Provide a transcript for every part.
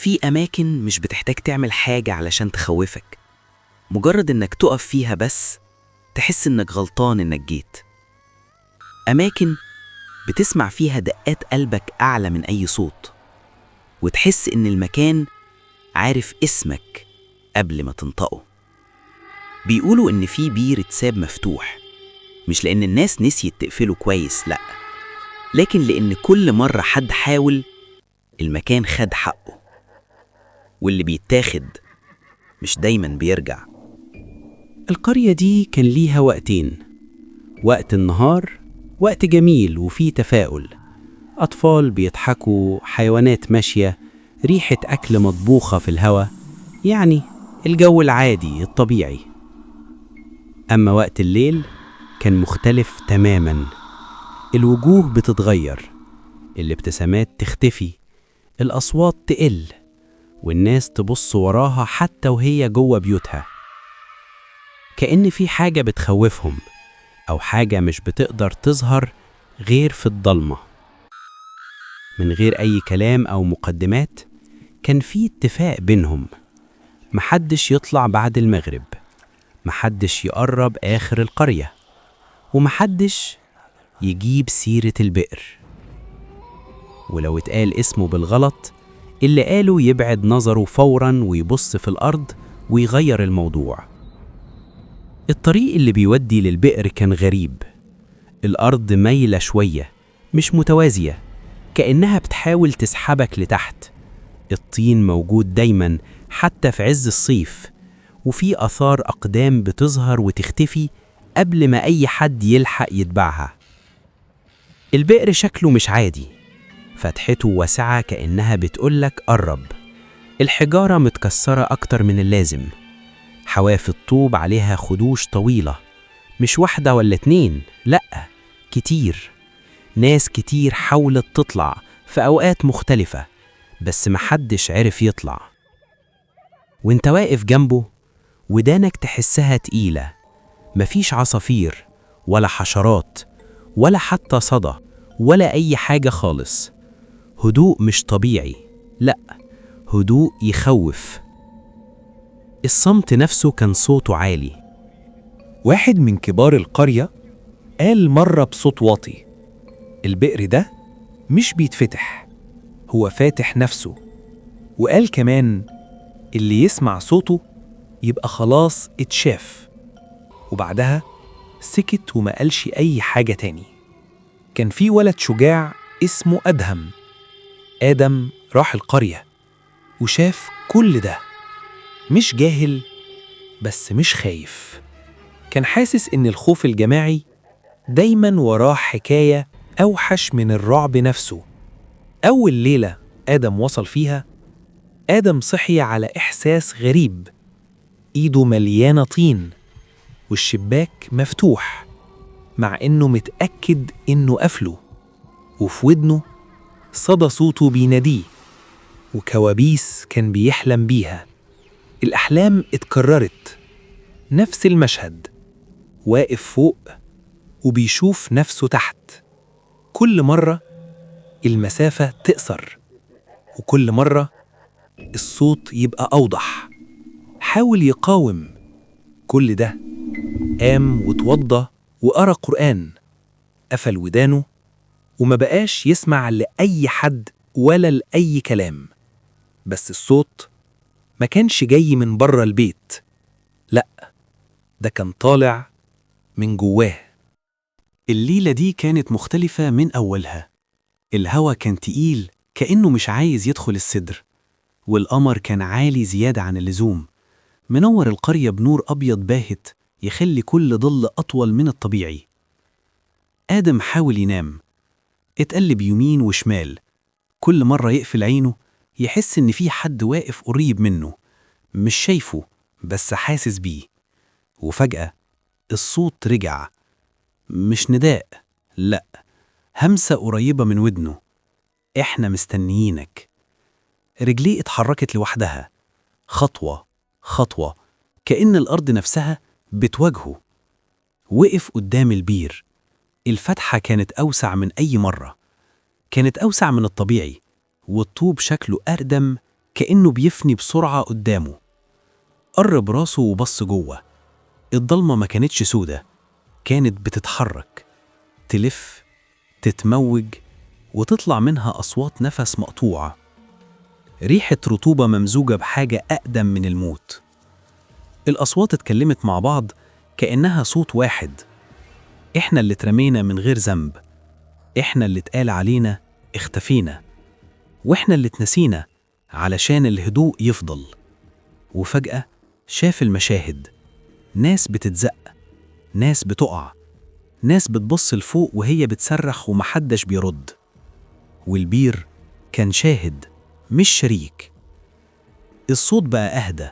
في أماكن مش بتحتاج تعمل حاجة علشان تخوفك، مجرد إنك تقف فيها بس تحس إنك غلطان إنك جيت. أماكن بتسمع فيها دقات قلبك أعلى من أي صوت، وتحس إن المكان عارف اسمك قبل ما تنطقه. بيقولوا إن في بير اتساب مفتوح، مش لأن الناس نسيت تقفله كويس، لأ، لكن لأن كل مرة حد حاول المكان خد حقه، واللي بيتاخد مش دايما بيرجع. القرية دي كان ليها وقتين: وقت النهار، وقت جميل وفيه تفاؤل، أطفال بيضحكوا، حيوانات ماشية، ريحة أكل مطبوخة في الهوا، يعني الجو العادي الطبيعي. أما وقت الليل كان مختلف تماما. الوجوه بتتغير، الابتسامات تختفي، الأصوات تقل، والناس تبص وراها حتى وهي جوه بيوتها، كأن في حاجة بتخوفهم أو حاجة مش بتقدر تظهر غير في الضلمة. من غير أي كلام أو مقدمات، كان في اتفاق بينهم: محدش يطلع بعد المغرب، محدش يقرب آخر القرية، ومحدش يجيب سيرة البئر. ولو اتقال اسمه بالغلط، اللي قاله يبعد نظره فورا ويبص في الأرض ويغير الموضوع. الطريق اللي بيودي للبئر كان غريب. الأرض مايلة شوية، مش متوازية، كأنها بتحاول تسحبك لتحت. الطين موجود دايما حتى في عز الصيف، وفي آثار أقدام بتظهر وتختفي قبل ما أي حد يلحق يتبعها. البئر شكله مش عادي، فتحته واسعة كأنها بتقولك قرب. الحجارة متكسرة أكتر من اللازم، حواف الطوب عليها خدوش طويلة، مش واحدة ولا اتنين، لأ كتير. ناس كتير حاولت تطلع في أوقات مختلفة، بس محدش عرف يطلع. وانت واقف جنبه ودانك تحسها تقيلة، مفيش عصافير ولا حشرات ولا حتى صدى ولا أي حاجة خالص. هدوء مش طبيعي، لأ، هدوء يخوف. الصمت نفسه كان صوته عالي. واحد من كبار القرية قال مرة بصوت واطي: البئر ده مش بيتفتح، هو فاتح نفسه. وقال كمان: اللي يسمع صوته يبقى خلاص اتشاف. وبعدها سكت وما قالش أي حاجة تاني. كان في ولد شجاع اسمه أدهم. آدم راح القرية وشاف كل ده، مش جاهل بس مش خايف. كان حاسس إن الخوف الجماعي دايما وراه حكاية أوحش من الرعب نفسه. أول ليلة آدم وصل فيها، آدم صحي على إحساس غريب. إيده مليانة طين والشباك مفتوح، مع إنه متأكد إنه قفله، وفي ودنه صدى صوته بيناديه، وكوابيس كان بيحلم بيها. الأحلام اتكررت، نفس المشهد، واقف فوق وبيشوف نفسه تحت. كل مرة المسافة تقصر، وكل مرة الصوت يبقى أوضح. حاول يقاوم كل ده، قام وتوضى وقرأ قرآن، قفل ودانه وما بقاش يسمع لأي حد ولا لأي كلام. بس الصوت ما كانش جاي من بره البيت، لأ، ده كان طالع من جواه. الليلة دي كانت مختلفة من أولها. الهوا كان تقيل كأنه مش عايز يدخل الصدر، والقمر كان عالي زيادة عن اللزوم، منور القرية بنور أبيض باهت يخلي كل ظل أطول من الطبيعي. آدم حاول ينام، اتقلب يمين وشمال، كل مرة يقفل عينه يحس إن في حد واقف قريب منه، مش شايفه بس حاسس بيه. وفجأة الصوت رجع، مش نداء، لأ، همسة قريبة من ودنه: إحنا مستنيينك. رجليه اتحركت لوحدها، خطوة خطوة، كأن الأرض نفسها بتواجهه. وقف قدام البير. الفتحة كانت أوسع من أي مرة، كانت أوسع من الطبيعي، والطوب شكله أقدم كأنه بيفني بسرعة قدامه. قرب راسه وبص جوه. الضلمة ما كانتش سودة، كانت بتتحرك، تلف، تتموج، وتطلع منها أصوات نفس مقطوعة، ريحة رطوبة ممزوجة بحاجة أقدم من الموت. الأصوات اتكلمت مع بعض كأنها صوت واحد. إحنا اللي اترمينا من غير ذنب، إحنا اللي اتقال علينا اختفينا، وإحنا اللي اتنسينا علشان الهدوء يفضل. وفجأة شاف المشاهد، ناس بتتزق، ناس بتقع، ناس بتبص لفوق وهي بتصرخ ومحدش بيرد. والبير كان شاهد مش شريك. الصوت بقى أهدى،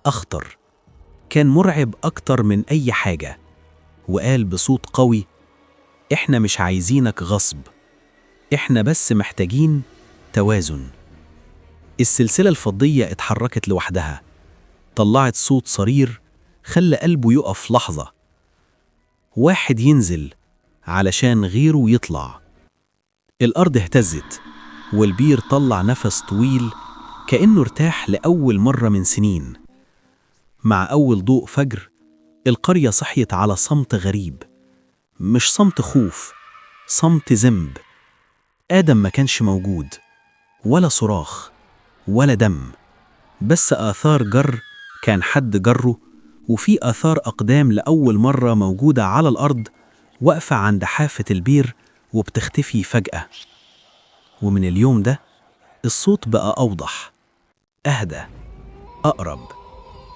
أخطر، كان مرعب أكتر من أي حاجة، وقال بصوت قوي: إحنا مش عايزينك غصب، إحنا بس محتاجين توازن. السلسلة الفضية اتحركت لوحدها، طلعت صوت صرير خلى قلبه يقف لحظة. واحد ينزل علشان غيره يطلع. الأرض اهتزت، والبير طلع نفس طويل كأنه ارتاح لأول مرة من سنين. مع أول ضوء فجر القرية صحيت على صمت غريب، مش صمت خوف، صمت ذنب. آدم ما كانش موجود، ولا صراخ ولا دم، بس آثار جر كان حد جره، وفي آثار أقدام لأول مرة موجودة على الأرض، واقفة عند حافة البير وبتختفي فجأة. ومن اليوم ده الصوت بقى أوضح، أهدى، أقرب،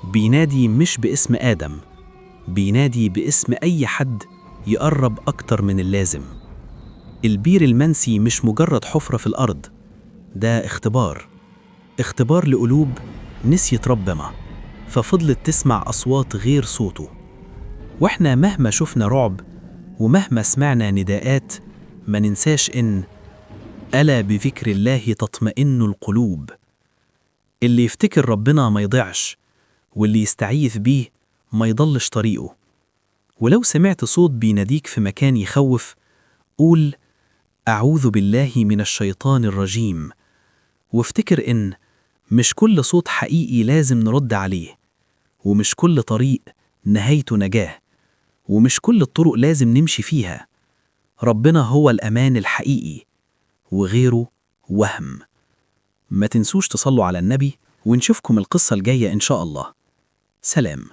بينادي مش باسم آدم، بينادي باسم أي حد يقرب أكتر من اللازم. البير المنسي مش مجرد حفرة في الأرض، ده اختبار، اختبار لقلوب نسيت ربنا ففضلت تسمع أصوات غير صوته. وإحنا مهما شفنا رعب ومهما سمعنا نداءات، ما ننساش إن ألا بذكر الله تطمئن القلوب. اللي يفتكر ربنا ما يضيعش، واللي يستعيذ بيه ما يضلش طريقه. ولو سمعت صوت بيناديك في مكان يخوف، قول أعوذ بالله من الشيطان الرجيم، وافتكر إن مش كل صوت حقيقي لازم نرد عليه، ومش كل طريق نهايته نجاة، ومش كل الطرق لازم نمشي فيها. ربنا هو الأمان الحقيقي، وغيره وهم. ما تنسوش تصلوا على النبي، ونشوفكم القصة الجاية إن شاء الله. سلام.